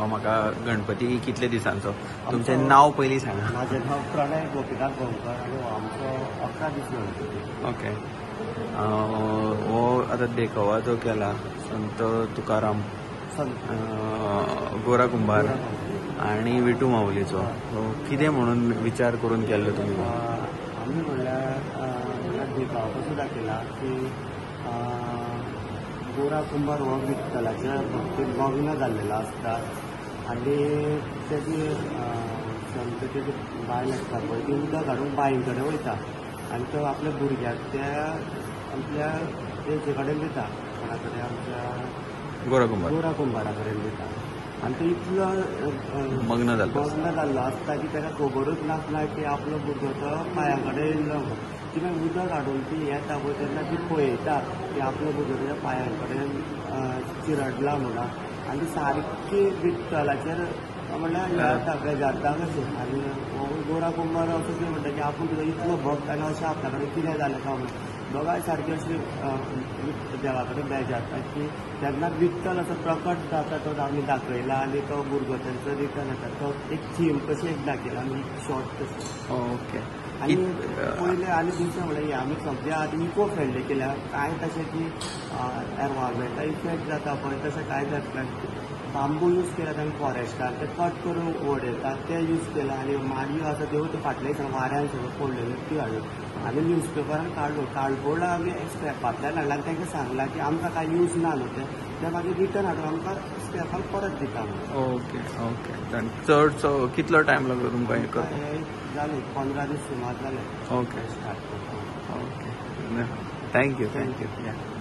म्हाका गणपती कितले दिसांचो तुमचें नाव पयलीं सांगा. म्हाजें नांव प्रणय गोपीनाथ गोंवकर आनी आमचो 11 दीस गणपती. ओके, हो आतां देखावा जो केला संत तुकाराम, गोरा कुंभार आनी विठू माऊलीचो, कितें म्हणून विचार करून केल्लो तुमी? आमी म्हणल्यार देखाव कसो दाखयला की गोरा कुंभार हो विठ्ठलाच्या भक्तीन मग्न जाल्लेलो आसता आनी तेजी संत तेजी बायल आसता पळय ती उदक हाडूंक बांय कडेन वयता आनी तो आपल्या भुरग्याक त्या आपल्या तेजे कडेन दिता, कोणा कडेन आमच्या गोरा कुंभारा कडेन दिता आनी तो इतलो मग्न जाल्लो आसता की ताका खबरूच नासना की आपलो भुरगो तो पांया कडेन येयल्लो म्हणून. ती मागीर उदक हाडून ती येता पळय तेन्ना ती पळयता की आपलो भुरगो ताच्या पांयां कडेन चिरडला म्हणून आनी ती सारकी विठ्ठलाचेर म्हणल्यार येता बेजारता कशें. आनी हो गोरा कुंभार असो कितें म्हणटा की आपूण तुजो इतलो भक्त आनी अशें आपल्या कडेन कितें जालें काय म्हणून दोगांय सारकी अशी देवा कडेन बेजारता की तेन्ना विठ्ठल असो प्रकट जाता तो आमी दाखयला आनी तो भुरगो तांचो रिटर्न येता, तो एक थीम कशी एक दाखयला आमी शॉर्ट कशी. ओके, आनी पयलें आनी दुसरें म्हणल्यार आमी सगळें आतां इको फ्रेंडली केल्या, कांय तशें की एनवायरमेंटा इफेक्ट जाता पळय तशें कांय जातलें. बांबू यूज केला तांणी फॉरेस्टान, ते कट करून उडयतात ते यूज केला आनी माडयो आसा त्यो फाटले दिसा वाऱ्यान सगळ्यो पडलेल्यो त्यो हाडून आनी न्यूजपेपरान काडलो, कार्डबोर्डा आमी स्क्रॅपांतल्यान हाडला आनी तांकां सांगलां की आमकां कांय यूज ना न्हू तें, ते मागीर रिटर्न हाडून आमकां स्क्रॅपान परत दिता म्हणून. ओके ओके, चडसो कितलो टायम लागलो तुमकां हें करपाक? जालें 15 दीस सुमार जाले. ओके स्टार्ट करपाक. Okay, thank you. Thank you.